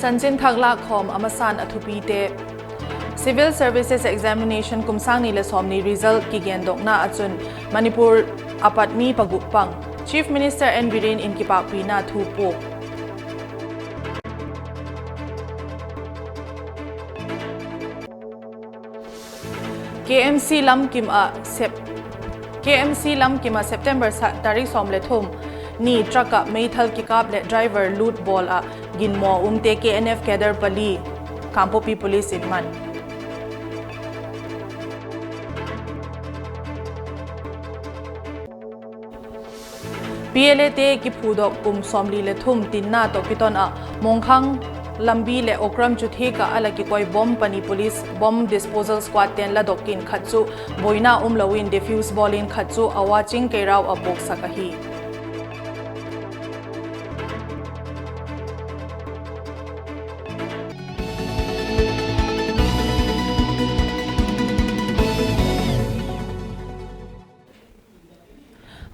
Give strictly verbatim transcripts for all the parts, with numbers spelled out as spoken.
Chanchin thak lâkkhawm a masa'n a thupite. Civil Services Examination kum sâng ni leh sawmni result kigendokna ah chun Manipur a pat mi pagup pang, Chief Minister N Biren in kipâkpina thu puak. K M C Lamkim ah Sep-, K M C Lamkim ah September sa-, tarik sawm le thum ni truck ah meithal kikâp leh driver lut bawl ah ginmaw umte K N F cadre pali Kangpokpi Police in man. P L Ate kiphudok kum sawmli le thum tinna tawh kiton ah Mongkhang lambi leh Okram Chuthek ah a la kikoi bomb pani police bomb disposal squad te'n la dok in khat chu buaina umlo in defuse bawl in khat chu a va ching keirau a puaksak ahi.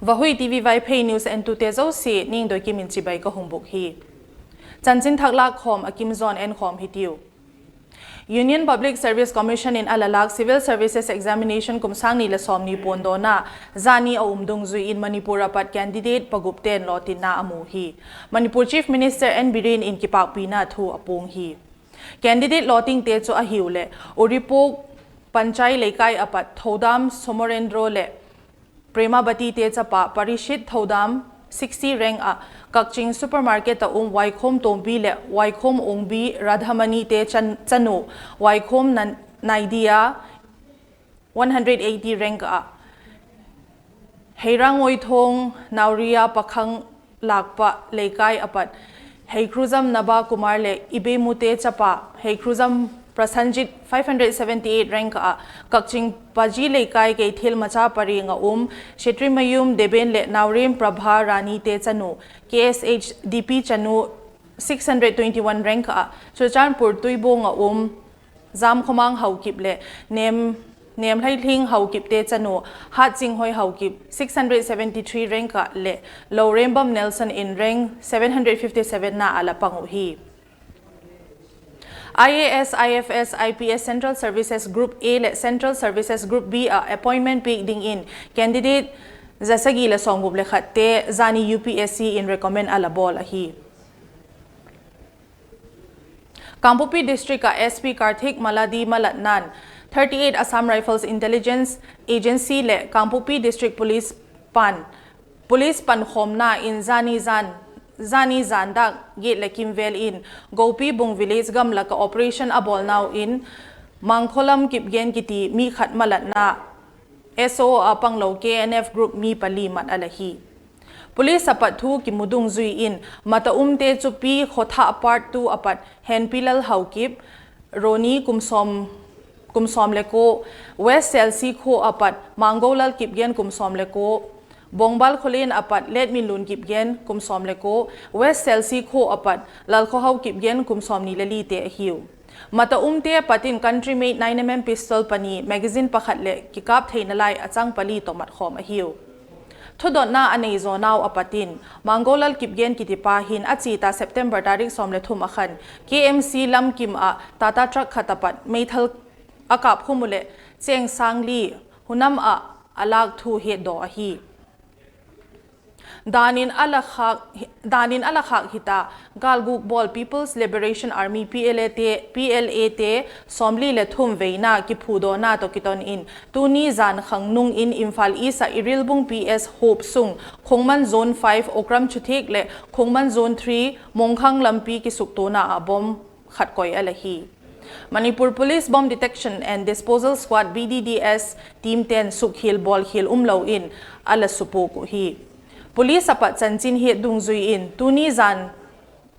Vahui TV Vaiphei news entute zosia Niangdoikim in chibai ka hung bûk hi. Chanchin thak lâkkhawm a kim zaw'n enkhawm hitiu. Union Public Service Commission in a la lâk Civil Services Examination kum sâng ni leh sawmni puandawna zani a um dungzui in Manipur a pat candidate pagupte'n lawtinna a mu hi. Manipur Chief Minister N Biren in kipâkpina thu a puang hi. Candidate lawtingte chu ahiu leh Uripok Panchai Leikai a pat Thoudam Somorendro leh Premabatite chapa Parishit Thoudam, sixty rank ah, Kakching Supermarket ah um Waikhom Tombi leh Waikhom Ongbi Radhamanite chan-, chanu Waikhom Nan-, Naidia, one hundred eighty rank ah, Heirang Ngoithong Nauria Pakhang Lâkpa Leikai a pat Heikruzam Naba Kumar leh Ibemute chapa Heikruzam Prasanjit, five hundred seventy-eight rank ah, Kakching Paji Leikai Keithel Macha Pareng ah um Chetrimayum Deben leh Naorem Prabha Ranite chanu, K S H D P chanu, six hundred twenty-one rank ah, Churachandpur Tuibuong ah um Zamkhomang Haokip leh Nem, Nemhlaithing Haokipte chanu, Hatchinghoi Haokip, six hundred seventy-three rank ah leh Lorembam Nelson in rank seven hundred fifty-seven na a la pang uh hi. I A S, I F S, I P S Central Services Group A leh Central Services Group B ah appointment piak dingin candidate za sagi leh sawmgup le khatte zani U P S C in recommend a la bawl ahi. Kangpokpi District ah S P Karthik Maladi malatna'n thirty-eight Assam Rifles Intelligence Agency leh Kangpokpi District Police pan, Police pankhawmna in zani zan, zani zan dâk giat leh kimvêl in Gopibung Village gamlak ah operation a bawlnau in Mangkholam Kipgen kiti mi khat malatna S O ah panglo K N F group mi pali mat a la hi. Police a pat thu kimu dungzui in mat a umte chu Pi Khotha Part two a pat Henpilal Haokip, Roni kum sawm, kum sawm le kua, West Selsi khua a pat Manggolal Kipgen kum sawm le kua, Bongbal Kholen a pat Letminlun Kipgen kum sawm le kua, West Selsi khua a pat Lalkhohau Kipgen kum sawmni le lite ahiu. Mat a umte a pat in country made nine M M pistol pani, magazine pakhat leh kikâp theina lai a chang pali tawh mat khawm ahiu. Thudotna a nei zawnau a pat in Manggolal Kipgen kitipa hin a chia ta September tarik sawm le thum a khan K M C Lamkim ah Tata truck khat a pat meithal a kâpkhum uh leh cheng sâng li hunam ah a lâk thu hetdaw ahi. Dan in a la khâk, dan in a la khâk hita, gâlguk bawl People's Liberation Army, P L Ate, P L Ate sawmli leh thum veina kiphudawna tawh kiton in tuni zan khang nung in Imphal East ah Irilbung P S huap sung Khongman Zone five Okram Chuthek leh Khongman Zone three Mongkhang lampi kisuktuana ah bomb khat koi a la hi. Manipur Police Bomb Detection and Disposal Squad, B D D S team ten sukkhial bawlkhial umlo in a la supuak uh hi. Police a pat chanchin hiat dungzui in tuni zan,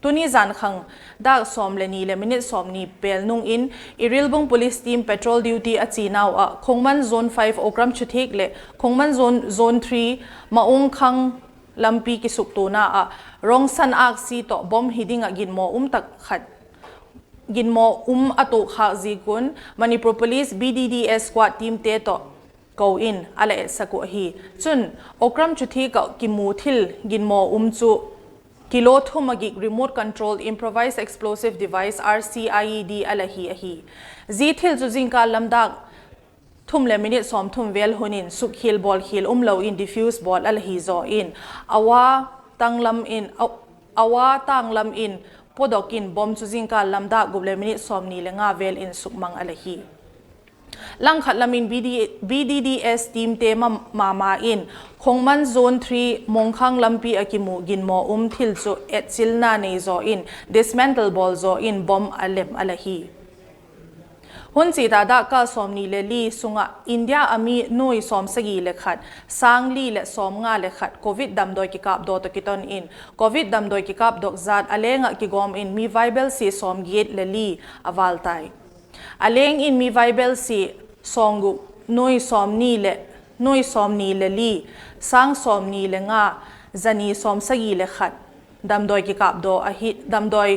tuni zan khang dâk sawm le ni leh minute sawmni pêl nung in Irilbung Police team patrol duty a chianau ah Khongman Zone five Okram Chuthek leh Khongman Zone, Zone three Maungkhang lampi kisuktuana ah Rongsan âksi tawh bomb hi ding ah ginmaw um tak khat, ginmaw um a tuakkhâk ziak un Manipur Police B D D S squad teamte tawh ko in a la etsak uh ahi. Chun Okram Chuthek ah kimu thil ginmaw um chu kilo thum a gik remote control improvised explosive device, R C I E D, a la hi ahi. Zia thil chu zingkal lam dâk thum leh minute sawmthum vel hun in sukkhial bawlkhial umlo in defuse bawl a la hi zaw in, a ua tânglam in, a, a ua tânglam in pawdok in bomb chu zingkal lam dâk gup leh minute sawmni leh nga vel in sukmang a la hi. Langkhat lam in B D, B D D S teamte ma, ma ma in Khongman Zone three Mongkhang lampi ah kimu ginmaw um thil chu etchilna nei zaw in dismantle bawl zaw in bomb a lem a la hi. Hun chiat ah dâkkâl sawmni leh li sung ah India ah mi nuai sawmsagi leh khat, sâng li leh sawmnga leh khat Covid damdawi kikâpdaw tawh kiton in, Covid damdawi kikâpdok zat a leng ah kigawm in mi vaibelsia sawmgiat leh li a vâl tai. A leng in mi vaibelsia sawmguk, nuai sawmni leh, nuai sawmni leh li, sâng sawmni leh nga, zani sawmsagi leh khat damdawi kikâpdaw ahi, damdawi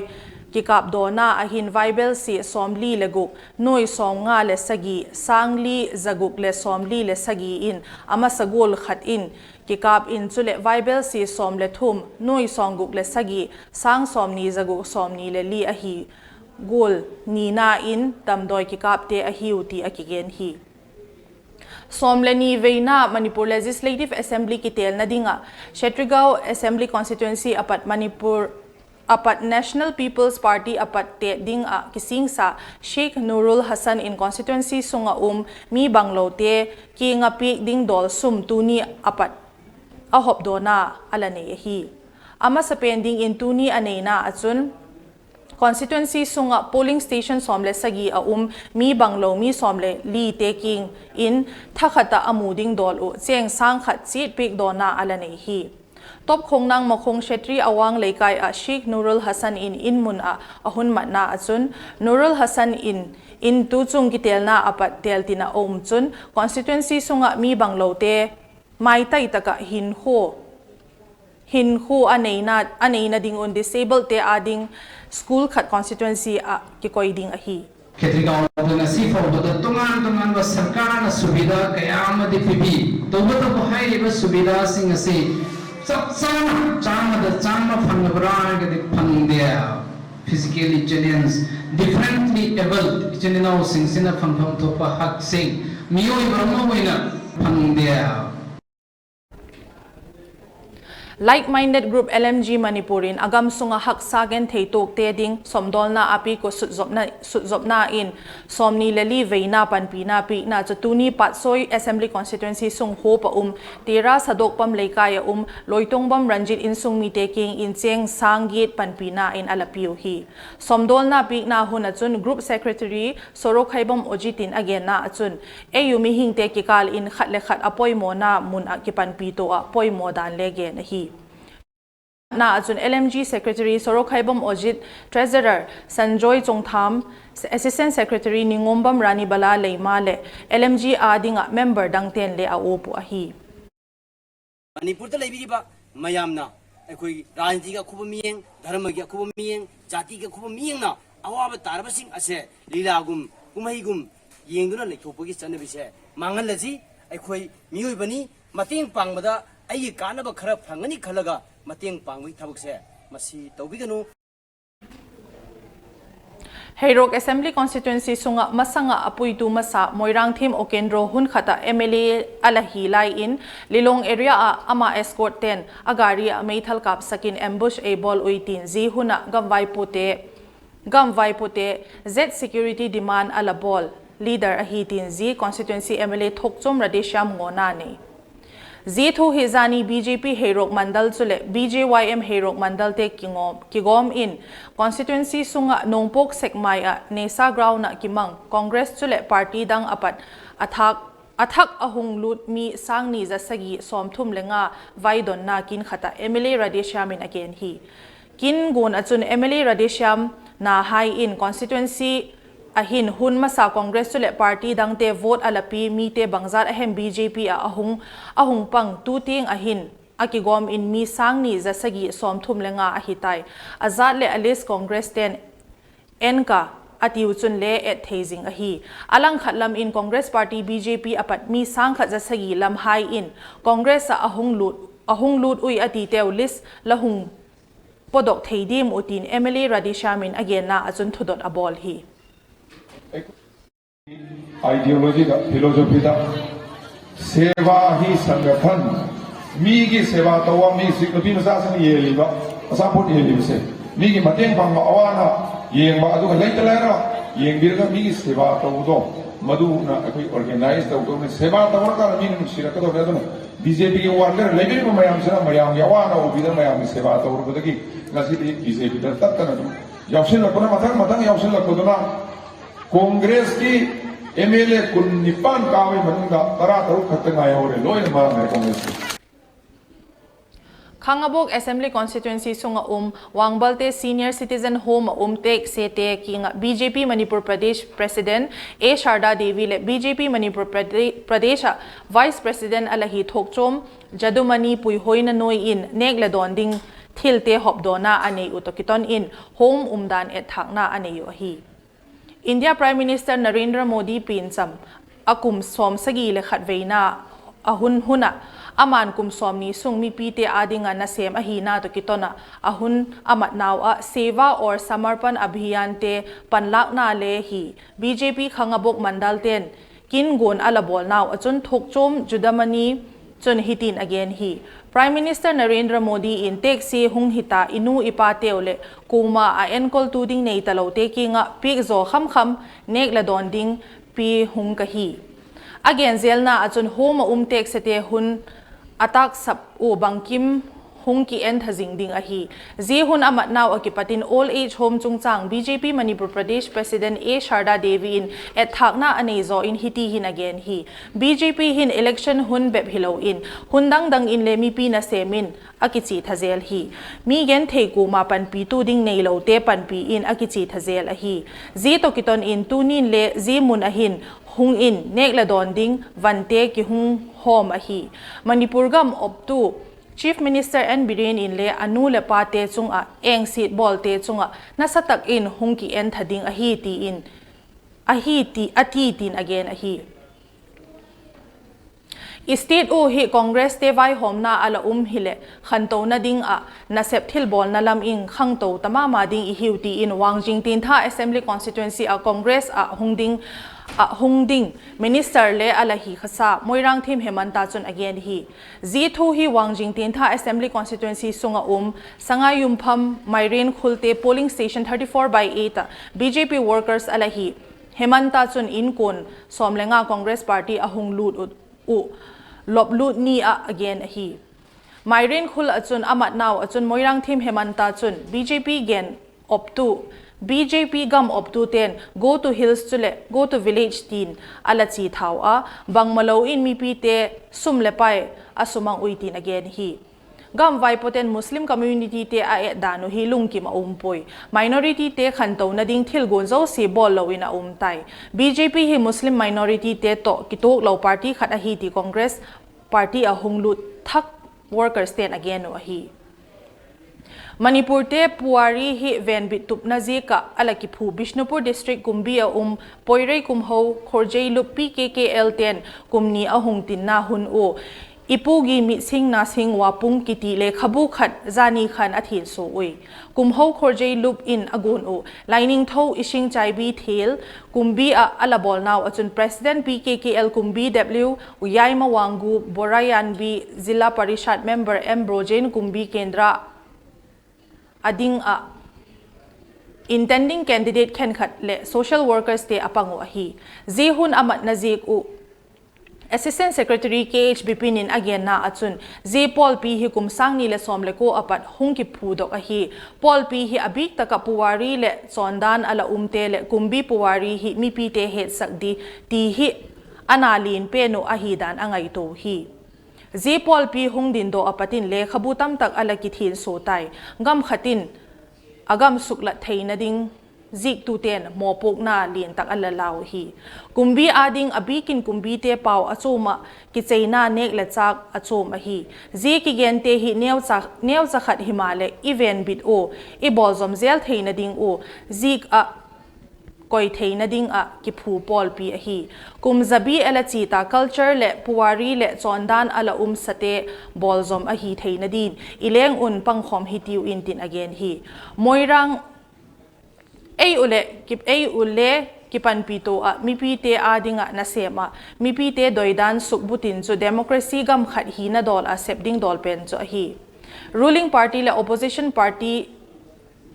kikâpdawna ah hin vaibelsia sawmli leh guk, nuai sawmnga leh sagi, sâng li, za guk leh sawmli leh sagi in a masa gual khat in kikâp in, chuleh vaibelsia sawm leh thum, nuai sawmguk leh sagi, sâng sawmni, za guk sawmni leh li ahi gual nina in damdawi kikâpte ahiu ti a kigen hi. Sawm leh ni veina Manipur Legislative Assembly kitêlna ding ah Khetrigao Assembly Constituency a pat Manipur, a pat National People's Party a pat tet ding ah kisingsa Sheikh Nurul Hassan in constituency sung ah um mi banglote kiang ah piak ding dawl sum tuni a pat a hopdawna a la nei ahi. A masapen dingin tuni a neina ah chun constituency sung ah polling station sawm leh sagi a um mi banglo mi sawm leh lite kiang in thakhat ah a mu ding dawl uh chêng sâng khat chiat piak dawna a la nei hi. Topkhong Nangmakhong Khetri Awang Leikai ah Sheikh Nurul Hassan in in mun ah a hun matna ah chun, Nurul Hassan in, in tu chung kitêlna a pat têl tin ah a um chun constituency sung ah mi banglote maitai tak ah hinkhua, hinkhua a neina, a neina ding un disabledte â ding school khat constituency ah kikoi ding ahi. ꯈꯦꯇ꯭ꯔꯤꯒꯥꯎꯗꯅ ꯁꯤꯐꯥꯎꯕꯗ ꯇꯣꯉꯥꯟ ꯇꯣꯉꯥꯟꯕ ꯁꯔꯀꯥꯔꯅ ꯁꯨꯕꯤꯙꯥ ꯀꯌꯥ ꯑꯃꯗꯤ ꯄꯤꯕꯤ꯫ ꯇꯧꯕꯇꯕꯨ ꯍꯥꯏꯔꯤꯕ ꯁꯨꯕꯤꯙꯥꯁꯤꯡ ꯑꯁꯤ ꯆꯞ ꯆꯥꯅ ꯆꯥꯝꯃꯗ ꯆꯥꯝꯃ ꯐꯪꯂꯕ꯭ꯔꯥ ꯍꯥꯏꯔꯒꯗꯤ ꯐꯪꯗꯦ꯫ Physically challenged, differently abled ꯏꯆꯤꯟ ꯏꯅꯥꯎꯁꯤꯡꯁꯤꯅ ꯐꯪꯐꯝ ꯊꯣꯛꯄ ꯍꯛꯁꯤꯡ ꯃꯤꯑꯣꯏꯕ ꯑꯃ ꯑꯣꯏꯅ ꯐꯪꯗꯦ꯫ Like Minded Group, L M G Manipur in a gam sung ah haksa genthei tuakte ding sawmdawlna a piak uh sutzopna in sawmni leh li veina panpina piakna chu tuni Patsoi Assembly Constituency sung huap ah um Tera Sadokpam Leikai ah um Loitongbam Ranjit insung mite kiang in chêng sâng giat panpina in a la piu hi. Sawmdawlna piakna hun ah chun Group Secretary Sorokhaibam Ojit in a genna ah chun, ei u mihingte kikâl in khat le khat a poimawna mun ah kipanpi to ah poimaw dan le gen ahi. Na ah chun L M G Secretary Sorokhaibam Ojit, Treasurer Sanjoy Chongtham, Assistant Secretary Ningombam Rani Bala Leima leh L M G â ding ah member dangte'n le a uap uh ahi. ꯃꯅꯤꯄꯨꯔꯗ ꯂꯩꯕꯤꯔꯤꯕ ꯃꯌꯥꯝꯅ ꯑꯩꯈꯣꯏ ꯔꯥꯖꯅꯤꯇꯤꯒꯤ ꯑꯈꯨꯕ ꯃꯤꯠꯌꯦꯡ, ꯙꯔꯃꯒꯤ ꯑꯈꯨꯕ ꯃꯤꯠꯌꯦꯡ, ꯖꯥꯇꯤꯒꯤ ꯑꯈꯨꯕ ꯃꯤꯠꯌꯦꯡꯅ ꯑꯋꯥꯕ ꯇꯥꯔꯕꯁꯤꯡ ꯑꯁꯦ ꯂꯤꯂꯥꯒꯨꯝ ꯀꯨꯝꯍꯩꯒꯨꯝ ꯌꯦꯡꯗꯨꯅ ꯂꯩꯊꯣꯛꯄꯒꯤ ꯆꯠꯅꯕꯤꯁꯦ ꯃꯥꯡꯍꯜꯂꯁꯤ꯫ ꯑꯩꯈꯣꯏ ꯃꯤꯑꯣꯏꯕꯅꯤ, ꯃꯇꯦꯡ ꯄꯥꯡꯕꯗ ꯑꯩꯒꯤ ꯀꯥꯟꯅꯕ ꯈꯔ ꯐꯪꯒꯅꯤ ꯈꯜꯂꯒ ꯃꯇꯦꯡ ꯄꯥꯡꯕꯒꯤ ꯊꯕꯛꯁꯦ ꯃꯁꯤ ꯇꯧꯕꯤꯒꯅꯨ꯫ Heirok Assembly Constituency sung ah masang ah a puitu masa Moirangthem Okendro hun khat ah M L A a la hi lai in, Lilong area ah ama escort te'n a gari ah meithal kâpsak in ambush ei bawl ui tin zia hun ah gam vaipote, gam vaipote Z security demand a la bawl leader ahi tin zia constituency M L A Thokchom Radheshyam ngawna nei. Zia thu hi zani B J P Heirok Mandal chuleh B J Y M Heirok Mandalte kigawm, kigawm in constituency sung ah Nongpok Sekmai ah Nesa ground ah kimang Congress chuleh party dang a pat a thak, a thak a hung lût mi sângni za sagi sawmthum le nga vaidonna kin khat ah M L A Radheshyam in a gen hi. Kin guan ah chun M L A Radheshyam nahai in constituency ah hin hun masa Congress chuleh party dangte vote a la pi mite bangzat a hem B J P ah a hung, a hung pang tu tiang ah hin a kigawm in mi sângni za sagi sawmthum le nga ahi tai. A zat leh a list Congress te'n en ka a tiu chun le et thei zing ahi. A langkhat lam in Congress party B J P a pat mi sângkhat za sagi lamhai in Congress ah a hung lût, a hung lût ui a titeu list la hung pawtdok thei diam uh tin M L A Radheshyam in a genna ah chun thudot a bawl hi. Ideology da, philosophy da, सेवा ही संगठन, ꯃꯤꯒꯤ ꯁꯦꯕꯥ ꯇꯧꯕ, ꯃꯤ ꯁꯤ ꯅꯨꯄꯤ ꯃꯆꯥꯁꯤꯡꯅ ꯌꯦꯡꯂꯤꯕ, ꯃꯆꯥ ꯄꯣꯠ ꯌꯦꯡꯂꯤꯕꯁꯦ, ꯃꯤꯒꯤ ꯃꯇꯦꯡ ꯄꯥꯡꯕ, ꯑꯋꯥ ꯑꯅꯥ ꯌꯦꯡꯕ, ꯑꯗꯨꯒ ꯂꯩꯇ ꯂꯥꯏꯔ ꯌꯦꯡꯕꯤꯔꯒ ꯃꯤꯒꯤ ꯁꯦꯕꯥ ꯇꯧꯕꯗꯣ, ꯃꯗꯨꯅ ꯑꯩꯈꯣꯏ organize ꯇꯧꯒꯗꯧꯅꯤ꯫ ꯁꯦꯕꯥ ꯇꯧꯔꯀꯥꯟꯗ ꯃꯤꯅ ꯅꯨꯡꯁꯤꯔꯛꯀꯗꯧꯅꯤ꯫ ꯑꯗꯨꯅ BJPꯒꯤ worker ꯂꯩꯕꯤꯔꯤꯕ ꯃꯌꯥꯝꯁꯤꯅ ꯃꯌꯥꯝꯒꯤ ꯑꯋꯥ ꯑꯅꯥ ꯎꯕꯤꯗꯅ ꯃꯌꯥꯝꯒꯤ ꯁꯦꯕꯥ ꯇꯧꯔꯨꯕꯗꯒꯤ ꯉꯁꯤꯗꯤ BJPꯗ ꯇꯠꯇꯅ ꯑꯗꯨꯝ ꯌꯥꯎꯁꯤꯜꯂꯛꯄꯅ, ꯃꯊꯪ ꯃꯊꯪ ꯌꯥꯎꯁꯤꯜꯂꯛꯄꯗꯨꯅ, ꯀꯣꯡꯒ꯭ꯔꯦꯁꯀꯤ MLA ꯀꯨꯟꯅꯤꯄꯥꯟ ꯀꯥꯕꯒꯤ ꯃꯅꯨꯡꯗ ꯇꯔꯥꯇꯔꯨꯛ ꯈꯛꯇ ꯉꯥꯏꯍꯧꯔꯦ, ꯂꯣꯏꯅ ꯃꯥꯡꯈ꯭ꯔꯦ ꯀꯣꯡꯒ꯭ꯔꯦꯁꯀꯤ꯫ ꯈꯥꯉꯕꯣꯛ Assembly Constituency ꯁꯨꯡ ah um Wangbalte Senior Citizen Home ah um Teksete kiang ah BJP Manipur Pradesh President A Sharda Devi leh BJP Manipur Prade-, Pradesh ah Vice President a la hi Thokchom Jadumani Puihoina nuai in nêk le dawn ding thilte hawpdawna a nei uh tawh kiton in home umdan etthâkna a nei uh ahi. India Prime Minister Narendra Modi piancham a kum sawmsagi le khat veina a hun hun ah, ama'n kum sawmni sung mipite â ding ah nasêm ahina tawh kiton ah a hun a matnau ah Seva aur Samarpan Abhiyante panlâkna le hi BJP Khangabok Mandalte'n kin guan a la bawlnau ah chun Thokchom Jadumani chun hitin a gen hi: Prime Minister Narendra Modi in Tekse hung hita i nu i pateu leh kuama a enkoltu ding nei talote kiang ah piak zaw kham kham nêk le dawn ding pia hung ka hi. A gen zelna ah chun home ah um Teksete hun a tâksap uh bangkim hung ki entha zing ding ahi. Zia hun a matnau ah kipat in old age home chungchâng BJP Manipur Pradesh President A Sharda Devi in etthâkna a nei zaw in hiti hin a gen hi: BJP hin election hun bep hilo in hun dang dang inle mipi nasêm in a kichia tha zel hi. Mi genthei kuama panpitu ding neilote panpi in a kichia tha zel ahi. Zia tawh kiton in tuni'n le zia mun ah hin hung in nêk le dawn ding vante kihung hawm ahi. Manipur gam optu Chief Minister N Biren inle a nu leh pate chung ah engsiat bawlte chung ah nasa tak in hung ki entha ding ahi ti in, ahi ti, a ti tin a gen ahi. I state uh hi Congress te vaihawmna a la um hileh khantona ding ah nasep thilbawlna lam in khangto ta ma ma ding i hiu ti in Wangjing Tintha Assembly Constituency ah Congress ah hung ding, ah hung ding Minister le a la hi khasa Moirangthem Hemanta chun a gen hi. Zia thu hi Wangjing Tintha Assembly Constituency sung ah um Sangaiyumpham, Mairenkhulte polling station thirty-four by eight ah BJP workers a la hi Hemanta chun inkuan sawm le nga Congress party a hung lût uh, uh lop lût ni ah a gen ahi. Mairenkhul ah chun a matnau ah chun Moirangthem Hemanta chun BJP gen optu, BJP gam optute'n Go to Hills chuleh Go to Village tin a la chia thau a, bangmalo in mipite sum le pai a sumang ui tin a gen hi. Gam vaipawte'n Muslim communityte a et dan uh hi lungkim a um puai. Minorityte khantona ding thil guan zosia bawl lo in a um tai. BJP hi Muslim minorityte tawh kituak lo party khat ahi ti Congress party ah hung lût thak workerste'n a gen uh ahi. Manipurte puari hi venbit tupna ziak ah a la kiphu Bishnupur District Kumbi ah um Poirei Kumho Khorjeilup P K K L te'n kum ni a hung tinna hun uh I Pu Gimitsing Narsing Wapung kiti lekhabu khat zani khan a thiansuak ui. Kumho Khorjeilup in a guan uh Lainingtho Ishingchaibi Thel Kumbi ah a la bawlnau ah chun President P K K L Kumbi W Uyaima Wanggu, Borayanbi Zilla Parishad Member M Brojen Kumbi Kendra a ding ah intending candidate khenkhat leh social workerste a pang uh ahi. Zia hun a matna ziak uh Assistant Secretary K H Bipin in a genna ah chun, zia pawlpi hi kum sâng ni leh sawm le kua a pat hung kiphudok ahi. Pawlpi hi a bîk tak ah puari leh chawndan a la umte leh Kumbi puari hi mipite hetsak di ti hi a na lian pen uh ahi dan a ngaitua hi. Zia pawlpi hung dindok ah pat in lekhabu tamtak a la kithiansuak tai. Gam khat in a gam suklat theina ding ziktute'n mawpuakna lian tak a la lau hi. Kumbi â ding a bîk in Kumbite pau a chuam ah kicheina nêk leh châk a chuam ahi. Zia kigente hi neucha, neucha khat himaleh i venbit ua, i bawlzom zel theina ding ua zik ah koi theina ding ah kiphu pawlpi ahi. Kum zabi a la chia ta culture leh puari leh chawndan a la um sate bawlzawm ahi theina din i leng un pangkhawm hitiu in tin a gen hi. Moirang, ei u le, ei u le kipanpi to ah mipite â ding ah nasêm ah mipite doidan sukbutin chu democracy gam khat hina dawl ah sep ding dawl pen chu ahi. Ruling party leh opposition party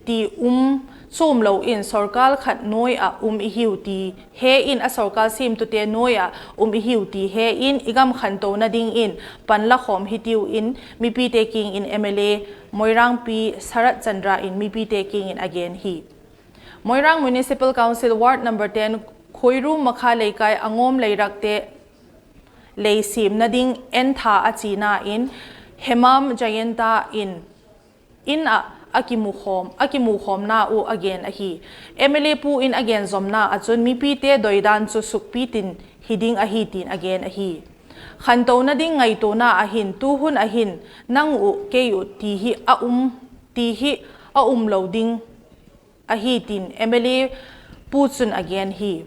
ti um chuam lo in sorkar khat nuai ah um i hiu ti he in, a sorkar siamtute nuai ah um i hiu ti he in, i gam khantona dingin panla khawm hitiu in mipite kiang in M L A Moirangpi Sarat Chandra in mipite kiang in a gen hi. Moirang Municipal Council Ward number ten, Khoiru Makha Leikai Angawm Leirakte lei siamna ding entha a chiana in Hemam Jayanta in in ah a kimukhawm, a kimukhawmna uh a gen ahi. M L A pu in a gen zawmna ah chun mipite doidan chu sukpi tin hi ding ahi tin a gen ahi. Khantona ding ngaituana ah hin tu hun ah hin nang uh kei uh ti hi a um, ti hi a um lo ding ahi tin M L A pu chun a gen hi.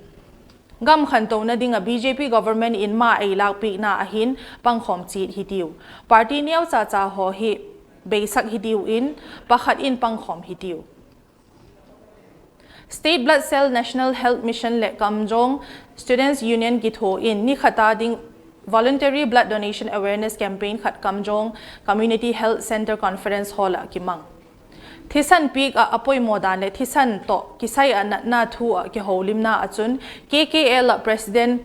Gam khantona ding ah B J P government in ma ei lâkpiakna ah hin pangkhawm chiat hitiu. Party neu cha cha haw hi beisak hitiu in pakhat in pangkhawm hitiu. State Blood Cell National Health Mission leh Kamjong Students Union kithua in ni khat a ding Voluntary Blood Donation Awareness Campaign khat Kamjong Community Health Centre Conference Hall ah kimang. Thisan piak ah a poimaw dan leh thisan tawh kisai ah natna thu ah kiholimna ah chun K K L ah President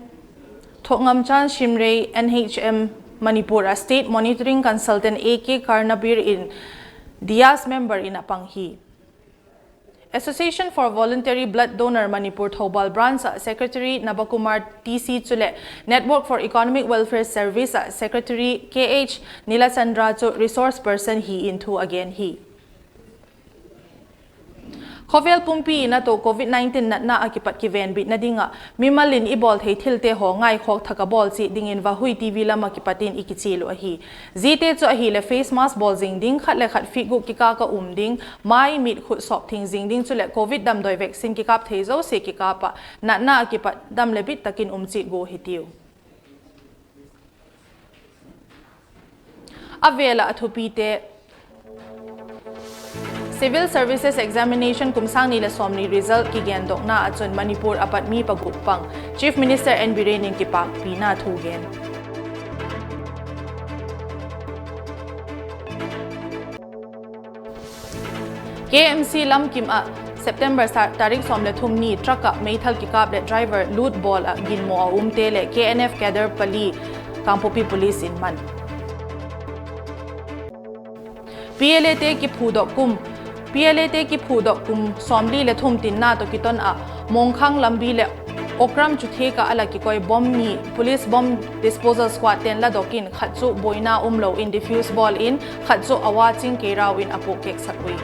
Thokngamchan Shimray, N H M Manipur ah State Monitoring Consultant A K Karnabir in Dias member in a pang hi. Association for Voluntary Blood Donor Manipur Thoubal Branch ah Secretary Nabakumar T C chuleh Network for Economic Welfare Service ah Secretary K H Nilachandra chu resource person hi in thu a gen hi. Khawvel pumpi in a to Covid nineteen natna ah kipat kivenbitna ding ah mimal in i bawl thei thilte haw ngaikhawk thak a bawl chiat dingin Vahui T V lam ah kipat in i kichial uh ahi. Ziate chu ahileh face mask bawl zing ding, khat le khat feet guk kikâl ah um ding, mai, mit, khut sawp thing zing ding chuleh Covid damdawi vaccine kikâp thei zosia kikâp ah natna ah kipat dam leh bit tak in um chiat gua hitiu. A vêl ah a thupite. Civil Services Examination kum sâng ni leh sawmni result kigendokna ah chun Manipur a pat mi paguk pang, Chief Minister N Biren in kipâkpina thu gen. K M C Lamkim ah September tarik sawm le thum ni truck ah meithal kikâp leh driver lut bawl ah ginmaw a umte leh K N F cadre pali Kangpokpi Police in man. P L A te kiphudok kum, P L A te kiphudok kum sawmli leh thum tinna tawh kiton ah Mongkhang lampi leh Okram Chuthek ah a la kikoi bomb ni Police Bomb Disposal Squad ten ladok in khat chu buaina umlo in defuse bawl in khat chu a va ching keirau in a pukkeksak ui.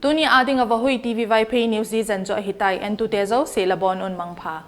Tuni â ding ah Vahui T V Vaiphei news zia zan chu ahi tai, entute zosia la bawn un mangpha.